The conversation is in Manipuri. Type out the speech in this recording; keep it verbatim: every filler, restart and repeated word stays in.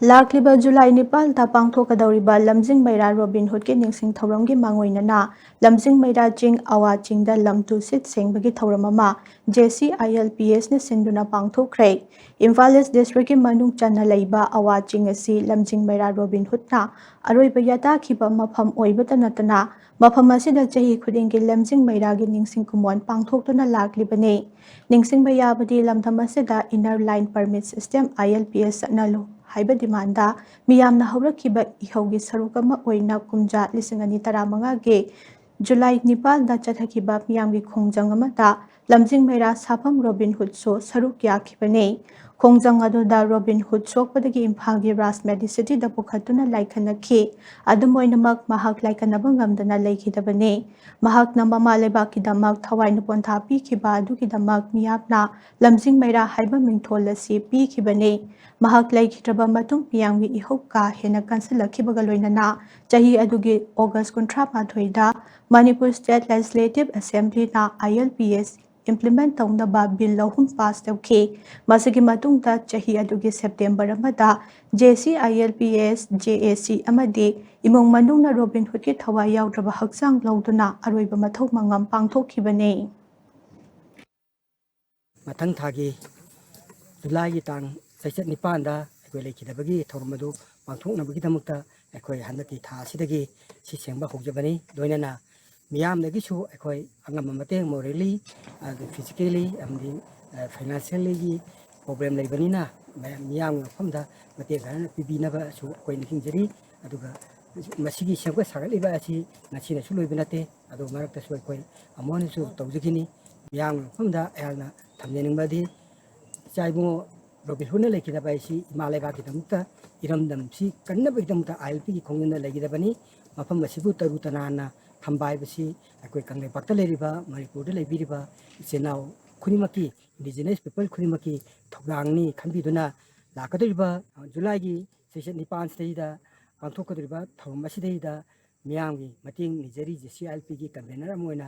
ꯂꯥꯛꯂꯤꯕ ꯖꯨꯂꯥꯏ ꯅꯤꯄꯥꯜꯗ ꯄꯥꯡꯊꯣꯛꯀꯗꯧꯔꯤꯕ ꯂꯝꯖꯤꯡ ꯃꯩꯔꯥ ꯔꯣꯕꯤꯟ ꯍꯨꯗꯀꯤ ꯅꯤꯡꯁꯤꯡ ꯊꯧꯔꯝꯒꯤ ꯃꯥꯡꯑꯣꯏꯅꯅ ꯂꯝꯖꯤꯡ ꯃꯩꯔꯥ ꯆꯤꯡ ꯑꯋꯥ ꯆꯤꯡꯗ ꯂꯝ ꯇꯨ ꯁꯤꯠ ꯁꯦꯡꯕꯒꯤ ꯊꯧꯔꯝ ꯑꯃ J C I L P S ꯅ ꯁꯤꯟꯗꯨꯅ ꯄꯥꯡꯊꯣꯛꯈ꯭ꯔꯦ꯫ ꯏꯝꯐꯥꯜ ꯏꯁ ꯗꯤꯁꯇ꯭ꯔꯤꯛꯀꯤ ꯃꯅꯨꯡ ꯆꯟꯅ ꯂꯩꯕ ꯑꯋꯥ ꯆꯤꯡ ꯑꯁꯤ ꯂꯝꯖꯤꯡ ꯃꯩꯔꯥ ꯔꯣꯕꯤꯟ ꯍꯨꯗꯅ ꯑꯔꯣꯏꯕ ꯌꯥꯇꯥꯈꯤꯕ ꯃꯐꯝ ꯑꯣꯏꯕꯇ ꯅꯠꯇꯅ ꯃꯐꯝ ꯑꯁꯤꯗ ꯆꯍꯤ ꯈꯨꯗꯤꯡꯒꯤ ꯂꯝꯖꯤꯡ ꯃꯩꯔꯥꯒꯤ ꯅꯤꯡꯁꯤꯡ ꯈꯨꯃꯣꯟ ꯄꯥꯡꯊꯣꯛꯇꯨꯅ ꯂꯥꯛꯂꯤꯕꯅꯤ꯫ ꯅꯤꯡꯁꯤꯡꯕ ꯌꯥꯕꯗꯤ ꯂꯝꯗꯝ ꯑꯁꯤꯗ Inner Line Permit System, I L P S ꯆꯠꯅꯍꯜꯂꯨ ꯍꯥꯏꯕ ꯗꯤꯃꯥꯟꯗ ꯃꯤꯌꯥꯝꯅ ꯍꯧꯔꯛꯈꯤꯕ ꯏꯍꯧꯒꯤ ꯁꯔꯨꯛ ꯑꯃ ꯑꯣꯏꯅ ꯀꯨꯝꯖꯥ ꯂꯤꯁꯤꯡ ꯑꯅꯤ ꯇꯔꯥꯃꯉꯥꯒꯤ ꯖꯨꯂꯥꯏ ꯅꯤꯄꯥꯜꯗ ꯆꯠꯊꯈꯤꯕ ꯃꯤꯌꯥꯝꯒꯤ ꯈꯣꯡꯖꯪ ꯑꯃꯗ ꯂꯝꯖꯤꯡ ꯃꯩꯔꯥ ꯁꯥꯐꯝ ꯔꯣꯕꯤꯟ ꯍꯨꯗꯁꯨ ꯁꯔꯨꯛ ꯌꯥꯈꯤꯕꯅꯤ꯫ ꯈꯣꯡꯖꯪ ꯑꯗꯨꯗ ꯔꯣꯕꯤꯟ ꯍꯨꯗ ꯁꯣꯛꯄꯗꯒꯤ ꯏꯝꯐꯥꯜꯒꯤ ꯔꯥꯖ ꯃꯦꯗꯤꯁꯤꯇꯤꯗ ꯄꯨꯈꯠꯇꯨꯅ ꯂꯥꯏꯈꯠꯅꯈꯤ꯫ ꯑꯗꯨꯝ ꯑꯣꯏꯅꯃꯛ, ꯃꯍꯥꯛ ꯂꯥꯏꯀꯠꯅꯕ ꯉꯝꯗꯅ ꯂꯩꯈꯤꯗꯕꯅꯤ꯫ ꯃꯍꯥꯛꯅ ꯃꯃꯥ ꯂꯩꯕꯥꯛꯀꯤꯗꯃꯛ ꯊꯋꯥꯏꯅ ꯄꯣꯟꯊꯥ ꯄꯤꯈꯤꯕ ꯑꯗꯨꯒꯤꯗꯃꯛ ꯃꯤꯌꯥꯝꯅ ꯂꯝꯖꯤꯡ ꯃꯩꯔꯥ ꯍꯥꯏꯕ ꯃꯤꯡꯊꯣꯜ ꯑꯁꯤ ꯄꯤꯈꯤꯕꯅꯤ꯫ ꯃꯍꯥꯛ ꯂꯩꯈꯤꯗ꯭ꯔꯕ ꯃꯇꯨꯡ ꯃꯤꯌꯥꯝꯒꯤ ꯏꯍꯧ ꯀꯥ ꯍꯦꯟꯅ ꯀꯟꯁꯤꯜꯂꯛꯈꯤꯕꯒ ꯂꯣꯏꯅꯅ ꯆꯍꯤ ꯑꯗꯨꯒꯤ ꯑꯣꯒꯁ ꯀꯨꯟꯊ꯭ꯔꯥ ꯃꯥꯊꯣꯏꯗ ꯃꯅꯤꯄꯨꯔ ꯁ꯭ꯇꯦꯠ ꯂꯦꯖꯤꯁꯂꯦꯇꯤꯚ ꯑꯦꯁꯦꯝꯕ꯭ꯂꯤꯅ I L P S implement ꯇꯧꯅꯕ ꯕꯤꯜ ꯑꯍꯨꯝ ꯄꯥꯁ ꯇꯧꯈꯤ꯫ ꯃꯁꯤꯒꯤ ꯃꯇꯨꯡꯗ ꯆꯍꯤ ꯑꯗꯨꯒꯤ ꯁꯦꯞꯇꯦꯝꯕꯔ ꯑꯃꯗ J C I L P S, J A C ꯑꯃꯗꯤ ꯏꯃꯨꯡ ꯃꯅꯨꯡꯅ ꯔꯣꯕꯤꯟ ꯍꯨꯗꯀꯤ ꯊꯋꯥꯏ ꯌꯥꯎꯗ꯭ꯔꯕ ꯍꯛꯆꯥꯡ ꯂꯧꯗꯨꯅ ꯑꯔꯣꯏꯕ ꯃꯊꯧ ꯃꯉꯝ ꯄꯥꯡꯊꯣꯛꯈꯤꯕꯅꯤ꯫ ꯃꯊꯪ ꯊꯥꯒꯤ ꯖꯨꯂꯥꯏꯒꯤ ꯇꯥꯡ ꯆꯩꯆꯠ ꯅꯤꯄꯥꯟꯗ ꯑꯩꯈꯣꯏ ꯂꯩꯈꯤꯗꯕꯒꯤ ꯊꯧꯔꯝ ꯑꯗꯨ ꯄꯥꯡꯊꯣꯛꯅꯕꯒꯤꯗꯃꯛꯇ ꯑꯩꯈꯣꯏ ꯍꯟꯗꯛꯀꯤ ꯊꯥ ꯑꯁꯤꯗꯒꯤ ꯁꯤꯠ ꯁꯦꯡꯕ ꯍꯧꯖꯕꯅꯤ꯫ ꯂꯣꯏꯅꯅ ꯃꯤꯌꯥꯝꯗꯒꯤꯁꯨ ꯑꯩꯈꯣꯏ ꯑꯉꯝꯕ ꯃꯇꯦꯡ morally, ꯑꯗꯨ physically ꯑꯃꯗꯤ, ꯑ, financially ꯒꯤ problem ꯂꯩꯕꯅꯤꯅ ꯃꯌꯥꯝ, ꯃꯤꯌꯥꯝꯒꯤ ꯃꯐꯝꯗ ꯃꯇꯦꯡ ꯈꯔ ꯄꯤꯕꯤꯅꯕꯁꯨ ꯑꯩꯈꯣꯏ ꯅꯤꯡꯁꯤꯡꯖꯔꯤ꯫ ꯑꯗꯨꯒ ꯃꯁꯤꯒꯤ ꯁꯦꯝꯒꯠ ꯁꯥꯒꯠꯂꯤꯕ ꯑꯁꯤ ꯉꯁꯤꯅꯁꯨ ꯂꯣꯏꯕ ꯅꯠꯇꯦ꯫ ꯑꯗꯨ ꯃꯔꯛꯇꯁꯨ ꯑꯩꯈꯣꯏ ꯑꯃꯨꯛ ꯍꯟꯅꯁꯨ ꯇꯧꯖꯈꯤꯅꯤ꯫ ꯃꯤꯌꯥꯝꯒꯤ ꯃꯐꯝꯗ ꯑꯩꯍꯥꯛꯅ ꯊꯝꯖꯅꯤꯡꯕꯗꯤ ꯏꯆꯥ ꯏꯕꯨꯡꯉꯣ ꯔꯣꯕꯤꯟ ꯍꯨꯗꯅ ꯂꯩꯈꯤꯗꯕ ꯑꯁꯤ ꯏꯃꯥ ꯂꯩꯕꯥꯛꯀꯤꯗꯃꯛꯇ, ꯏꯔꯝꯗꯝꯁꯤ ꯀꯟꯅꯕꯒꯤꯗꯃꯛꯇ I L P ꯒꯤ ꯈꯣꯡꯖꯪꯗ ꯂꯩꯈꯤꯗꯕꯅꯤ꯫ ꯃꯐꯝ ꯑꯁꯤꯕꯨ ꯇꯔꯨ ꯇꯅꯥꯟꯅ ꯊꯝꯕ ꯍꯥꯏꯕꯁꯤ ꯑꯩꯈꯣꯏ ꯀꯪꯂꯩꯄꯥꯛꯇ ꯂꯩꯔꯤꯕ, ꯃꯅꯤꯄꯨꯔꯗ ꯂꯩꯕꯤꯔꯤꯕ ꯏꯆꯤꯟ ꯏꯅꯥꯎ ꯈꯨꯗꯤꯡꯃꯛꯀꯤ, indigenous people ꯈꯨꯗꯤꯡꯃꯛꯀꯤ ꯊꯧꯗꯥꯡꯅꯤ ꯈꯟꯕꯤꯗꯨꯅ ꯂꯥꯛꯀꯗꯧꯔꯤꯕ ꯖꯨꯂꯥꯏꯒꯤ ꯆꯩꯆꯠ ꯅꯤꯄꯥꯟꯁꯤꯗꯩꯗ ꯄꯥꯡꯊꯣꯛꯀꯗꯧꯔꯤꯕ ꯊꯧꯔꯝ ꯑꯁꯤꯗꯩꯗ ꯃꯤꯌꯥꯝꯒꯤ ꯃꯇꯦꯡ ꯅꯤꯖꯔꯤ꯫ J C I L P ꯒꯤ convener ꯑꯃ ꯑꯣꯏꯅ